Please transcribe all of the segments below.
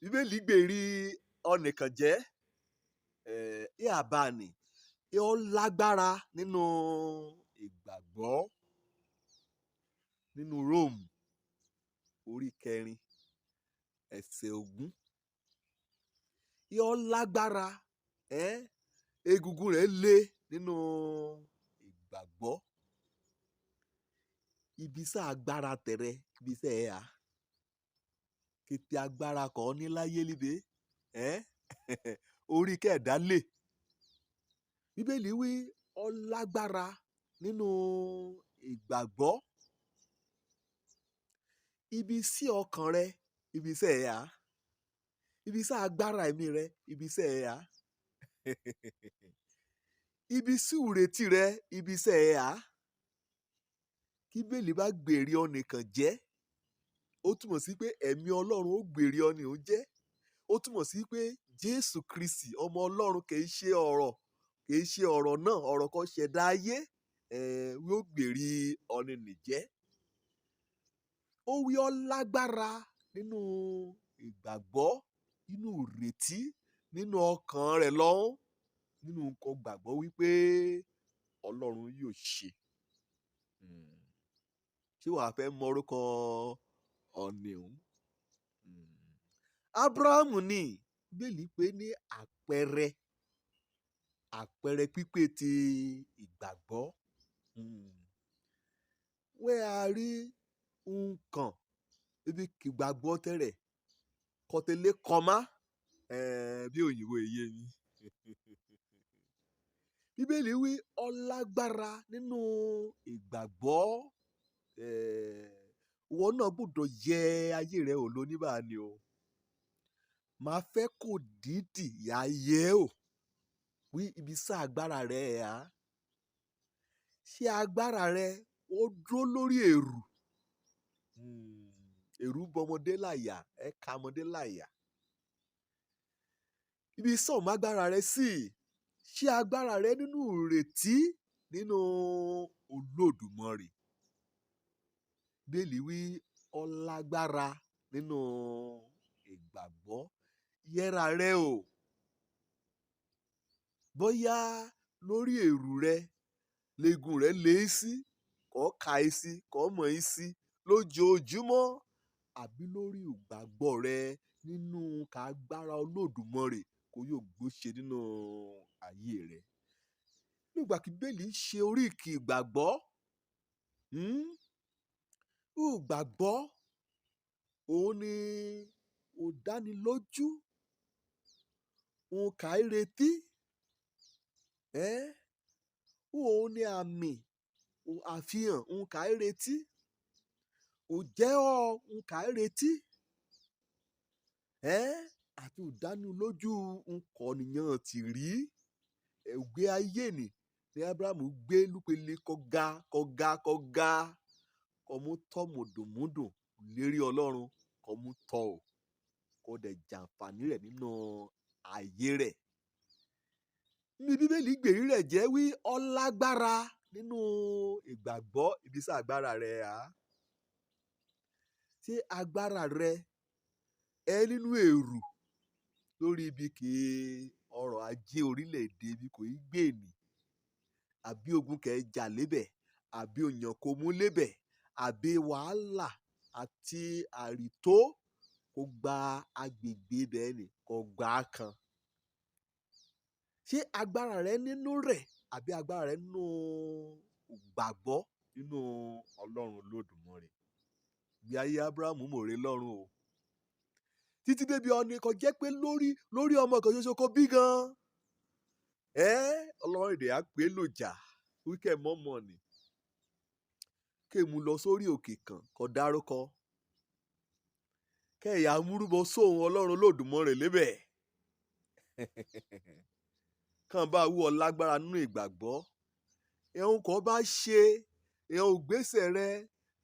Bíbélì gbèrí ọnìkan jẹ́ ẹ àbáni ẹ ó lágbára nínú ìgbàgbọ́ nínú Róòmù orí 4 ẹsẹ̀ 20. Ẹ ó lágbára, egungun rẹ̀ le nínú ìgbàgbọ́. Ibi sá agbára tẹ̀rẹ̀, ibi sẹ́ ẹ̀ á. Kété agbára kọ́ ní láyé líbe, orí kẹ̀dá lè. Bíbélì wí ó lágbára nínú ìgbàgbọ́. Ibi sí ọkàn rẹ, ibi sẹ́ ẹ̀ á. Ibi sá agbára ẹ̀mí rẹ, ibi sẹ́ ẹ̀ á. Ibi sí ìrètí rẹ, ibi sẹ́ ẹ̀ á. Kí Bíbélì bá gbèrè ọnìkan jẹ́, ó túmọ̀ sí pé ẹ̀mí Ọlọ́run ó gbèrè ọnì ó jẹ́. Ó túmọ̀ sí pé Jésù Kristi ọmọ Ọlọ́run kì í ṣe ọ̀rọ̀, kì í ṣe ọ̀rọ̀ náà, ọ̀rọ̀ kan ṣẹ̀dá ayé, yóò gbèrè ọnì nìjẹ́. Ó wí ó lágbára nínú ìgbàgbọ́, nínú ìrètí, nínú ọkàn rẹ̀ lọ́hùn, nínú nǹkan gbàgbọ́ wípé Ọlọ́run yóò ṣe. Ṣé wàá fẹ́ mọ orúkọ ọ̀nì òun? Ábúráhámù ni Bíbélì pè ní àpẹẹrẹ, àpẹẹrẹ pípé ti ìgbàgbọ́. Wẹ́ a rí nǹkan ibi ìgbàgbọ́ tẹ̀rẹ̀ kọ́tẹ́lé kọ́má, bí òyìnbó yé mi. Bíbélì wí ó lágbára nínú ìgbàgbọ́. Ìwọ náà gbọ́dọ̀ yẹ ayé rẹ wò lóníbàá ni o. Màá fẹ́ kó dídì yá yẹ ò. Wí ibi sá agbára rẹ ẹ̀ á. Ṣé agbára rẹ ó dúró lórí èrù? Èrù bọmọdé láyà, ẹ ka ọmọdé láyà. Ibi sọ̀ mọ́ agbára rẹ sí. Ṣé agbára rẹ nínú ìrètí nínú Olódùmarè? Bíbélì wí ó lágbára nínú ìgbàgbọ́. Yẹra rẹ o. Bóyá lórí èrù rẹ, legun rẹ lé sí, kọ́ ka í sí, kọ́ mọ̀ í sí lójoojúmọ́, àbí lórí ìgbàgbọ́ rẹ nínú kágbára Olódùmarè kó yóò gbóṣe nínú ayé rẹ. Nígbà tí Bíbélì ṣe oríkì ìgbàgbọ́, ìgbàgbọ́ òun ni òdánilójú, òun kà í retí, òun ni àmì àfihàn òun kà í retí, ò jẹ́ ọ òun kà í retí, àti ìdánilójú nǹkan ti rí. Ẹ̀gbẹ́ ayé ni ní Ábúráhámù gbé lúpele kọga kọga kọga kọmú tọ́ mùdùnmúdùn lérí Ọlọ́run kọmú tọ́ ò kó dẹ̀ jàǹfààní rẹ̀ nínú ayé rẹ̀. Ní Bíbélì gbèrí rẹ̀ jẹ́ wí ó lágbára nínú ìgbàgbọ́ ibi sá agbára rẹ̀ á. Ṣé agbára rẹ ẹ nínú èrù lórí ibi kì í ọrọ̀ ajé orílẹ̀-èdè ibi kò í gbé ni? Àbí ogun kẹ̀ jà lébẹ̀? Àbí òyàn kò mú lébẹ̀? Àbí wàhálà àti àrìtó kó gba agbègbè bẹ́ẹ̀ ni kò gbà á kan? Ṣé agbára rẹ nínú rẹ̀ àbí agbára rẹ nínú ìgbàgbọ́ nínú Ọlọ́run Olódùmarè? Ìgbé ayé Ábúráhámù mòre lọ́run o. Títí débi ọ̀nì kan jẹ́ pé lórí lórí ọmọ kan ṣoṣo kó bí gan. Ọlọ́run èdè á pé lòjà wíkẹ́ mọ́mọ́ ni. Kéèmù lọ sórí òkè kan kó dárúkọ. Kẹ́ẹ̀yà múrúbọ sóhun Ọlọ́run Olódùmarè lébẹ̀. Kàn bá wú ọ lágbára nínú ìgbàgbọ́. Ẹ̀hún kan bá ṣe, ẹ̀hún ògbésẹ̀ rẹ,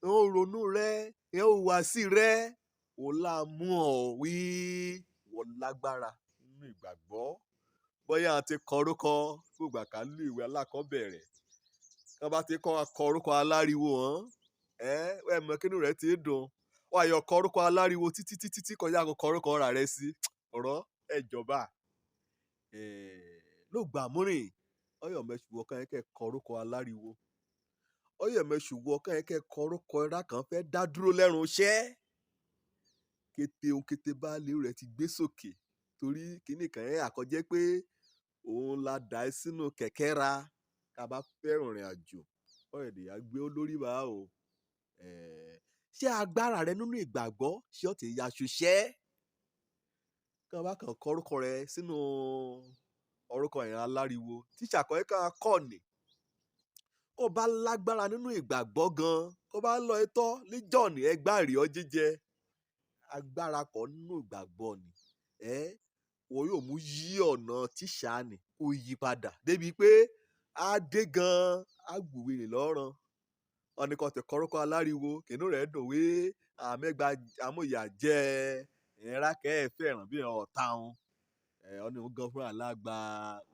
ẹ̀hún òrònú rẹ, ẹ̀hún òwàsí rẹ, ò lá mú ọ wí wọ́n lágbára nínú ìgbàgbọ́. Bóyá a ti kọ orúkọ fún ìgbà ká lù ìwé alákọ̀ọ́bẹ̀rẹ̀. Kí wọ́n bá ti kọ́ kọ orúkọ aláriwo hàn, ẹ mọ̀ kínú rẹ̀ ti dùn. Wà yọ kọrúkọ aláriwo títí títí tí kọjá kó kọrúkọ ọ̀rà rẹ sí ọ̀rọ̀ ẹ̀jọba ló gbà múrìn. Ọyọ̀mẹsùwọ̀ kan yẹn kẹ́ kọrúkọ aláriwo. Ọyọ̀mẹsùwọ̀ kan yẹn kẹ́ kọrúkọ ẹ̀rá kan fẹ́ dá dúró lẹ́rùn iṣẹ́. Kété ohun kété baálé rẹ̀ ti gbé sókè torí kíní kan yẹn àkọjẹ́ pé òun la dà ẹ́ sínú kẹ̀kẹ́ ra ká bá fẹ́ràn ìrìn àjò ọ̀rẹ́dẹ̀ á gbé olórí bá o. Ṣé agbára rẹ nínú ìgbàgbọ́ ṣé ó ti ya ṣuṣẹ́? Kí wọ́n bá kàn kọ orúkọ rẹ sínú orúkọ ìran aláriwo tíṣà kan ká kọ́ ni. Kó bá lágbára nínú ìgbàgbọ́ gan, kó bá lọ ẹtọ́ níjọ́ọ̀nì ẹgbàá rí ọ jíjẹ. Agbára kan nínú ìgbàgbọ́ ni. Wọ́n yóò mú yí ọ̀nà tíṣà ni kó yí padà débi pé á dé gan, á gbùwé rè lọ́rùn. Wọ́n ní kó ti kọrúkọ aláriwo, kìnnú rẹ̀ dùn wé àmẹ́gba amóyà jẹ́ ìrà kẹ́ẹ̀fẹ́ràn bí ọ̀tá wọn. Ọ̀nà òun gan fúnra lágbà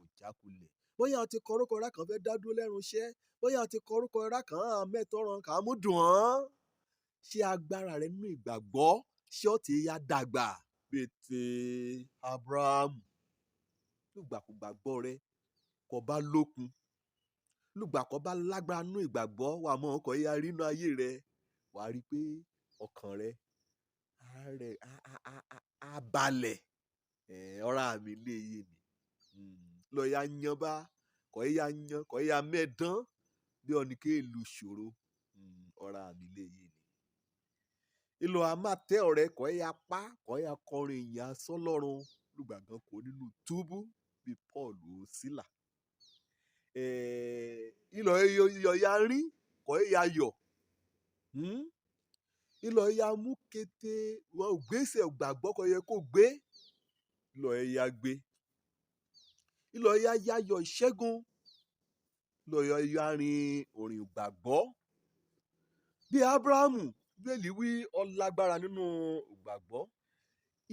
òjákulẹ̀. Bóyá o ti kọrúkọ ẹ̀rá kan fẹ́ dá dúró lẹ́rù iṣẹ́, bóyá o ti kọrúkọ ẹ̀rá kan mẹ́tọ́ràn kà á mú dùn ọ́n. Ṣé agbára rẹ nínú ìgbàgbọ́ ṣé ó ti ya dàgbà bíi ti Abrahamu? Lùgbàkúgbàgbọ́ rẹ kò bá lókun, lùgbà kò bá lágbára nínú ìgbàgbọ́ wà mọ́ ọkọ̀ ya rínú ayé rẹ, wà á rí i pé ọkàn rẹ á rẹ á balẹ̀. Ọ̀rá mi lé iye ni. Lọ ya yan bá, kọ̀ ya yan, kọ̀ ya mẹ́dán bí ọ̀nì ké lu ìṣòro. Ọ̀rá mi lé iye ni. Ìlò a máa tẹ́ ọ̀rẹ́ kọ̀ ya pa, kọ̀ ya kọrin ìyìn asọ́lọ́run lùgbà gan kò nínú túbú bí Paul Sílà. Ìlò iyọ̀ ya rí, kọ̀ ya yọ̀. Ìlò ya mú kété wọn ò gbèsè gbàgbọ́ kọ̀ yẹ kó gbé. Ìlò ya gbé. Ìlò ya yayọ̀ ìṣẹ́gun. Ìlò ya rin òrìn ìgbàgbọ́. Bí Ábúráhámù, Bíbélì wí ó lágbára nínú ìgbàgbọ́.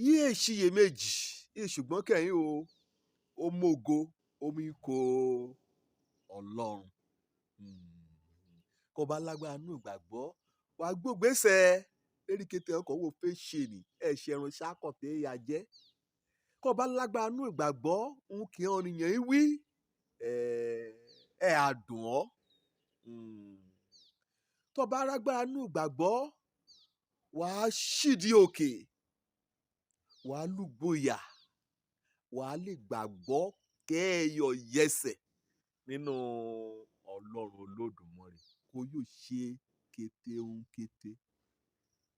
Yíè ṣiyèméjì, yíè ṣùgbọ́n kẹ́yìn o, ó mógo, omi kò Ọlọ́run. Kó bá lágbára nínú ìgbàgbọ́, wàá gbógbèsè lérí kété ọkọ̀ wo fẹ́ ṣe ni, ẹ̀ ṣe ẹran ṣákọ̀tẹ́ ya jẹ́. Kó bá lágbára nínú ìgbàgbọ́, òun kì í ọ̀nìyàn wí, ẹ̀ á dùn ọ́. Tó bá lágbára nínú ìgbàgbọ́, wàá ṣídìí òkè, wàá lùgboyà, wàá lè gbàgbọ́ kẹ́ẹ̀yọ̀ yẹsẹ̀ nínú Ọlọ́run Olódùmarè kó yóò ṣe kété ń kété.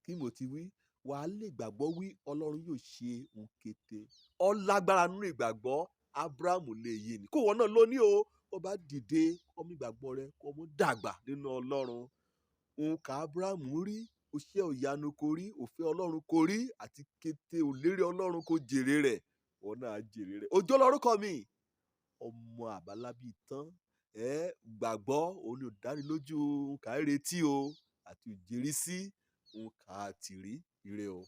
Kí mo ti wí, wàá lè gbàgbọ́ wí Ọlọ́run yóò ṣe ń kété. Ó lágbára nínú ìgbàgbọ́, Ábúráhámù lè yé ni. Kó wọ́n náà ló ní o, kó bá dìde, kó mú ìgbàgbọ́ rẹ, kó mú dàgbà nínú Ọlọ́run. Ohun ká Ábúráhámù rí, oṣẹ́ ìyanu kò rí, òfin Ọlọ́run kò rí, àti kété òlérí Ọlọ́run kò jèrè rẹ̀. Wọ́n náà á jèrè rẹ̀. Òjó lorúkọ mi, ọmọ àbálábí tán. Gbàgbọ́ òun ni ìdánilójú ohun ká ń retí o àti ìjẹ́rísí ohun ká ti rí. Ire o.